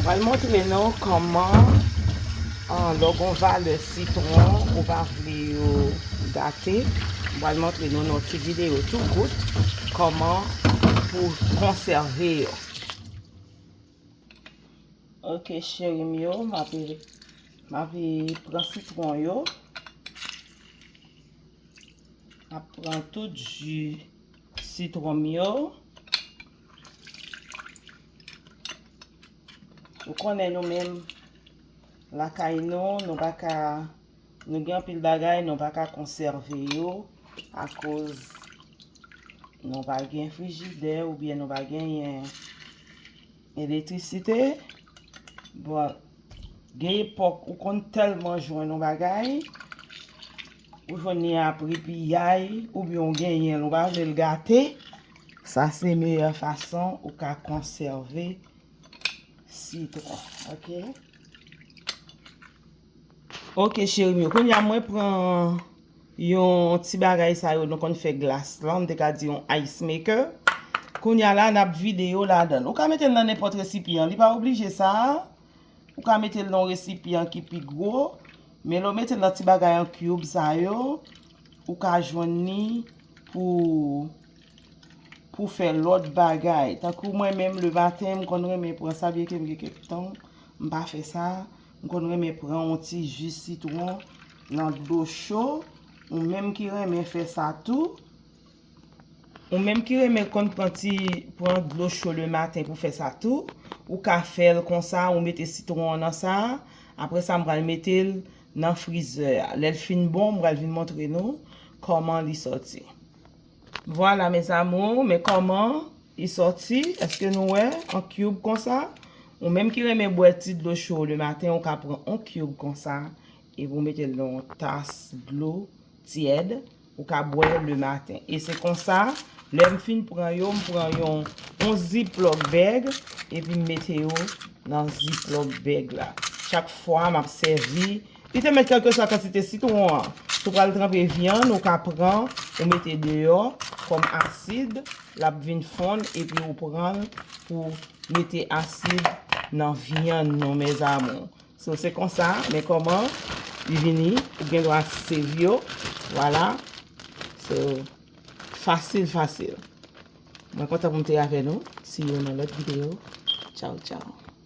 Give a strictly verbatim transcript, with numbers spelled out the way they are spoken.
Mwen montre nou kòman, ah, lè w gen yon valè sitwon ou pa vle yo gate. Mwen montre nou nan ti videyo tou kout kòman pou konsève yo. Ok, cheri m yo, m ap, m ap pran sitwon yo. M ap pran tout ji sitwon m yo. Ou konnen nou menm, lakay nou, nou pa ka, nou gen anpil bagay, nou pa ka konsève yo, akoz nou pa gen frijidè oubyen nou pa genyen elektrisite. Bon, gen epòk ou konn tèlman jwenn yon bagay, ou jwenn li a pri piyay, oubyen ou genyen l, ou pa vle l gate. Sa se meyè fason ou ka konsève sitwon, ok? Ok, cheri m yo, kounye a mwen pran yon ti bagay sa yo nou konn fè glas lan, m te ka di yon ice maker. Kounye a la, n ap vide yo ladan l. Ou ka mete l nan nenpòt resipyan, li pa oblije sa. Ou ka mete l nan yon resipyan ki pi gwo, men lè w mete l nan ti bagay an cube sa yo, ou ka jwenn li pou, pou fè lòt bagay. Tankou mwen menm, le maten, m konn renmen pran sa, byenke m gen kèk tan m pa fè sa. M konn renmen pran yon ti ji sitwon nan dlo cho. Ou menm ki renmen fè sa tou, ou menm ki renmen konn pran ti, pran dlo cho le maten pou fè sa tou, ou ka fè l konsa, ou mete sitwon an nan sa. Apre sa, m pral mete l nan frizè a. Lè l fin bon, m pral vin montre nou kòman li sòti. Vwala, mes amours, men kòman li sòti. Èske nou wè? An cube konsa. Ou menm ki renmen bwè ti dlo cho le maten, ou ka pran on cube konsa, epi ou mete l nan yon tas dlo tyèd, ou ka bwè le maten. E se konsa, lè m fin pran yo, m pran yon, yon ziploc bag, epi m mete yo nan ziploc bag la. Chak fwa m ap sèvi, li te mèt kèlkeswa kantite sitwon an. Si w pral tranpe vyann, ou ka pran, ou mete deyò kòm asid, l ap vin fonn, epi ou pran l pou mete asid nan vyann nou, mes amours. So, se konsa, men kòman li vini, ou gen dwa save yo. Vwala. So, fasil, fasil. Mwen kontan pou m te avè nou. See you nan lòt videyo. Tchaw, tchaw.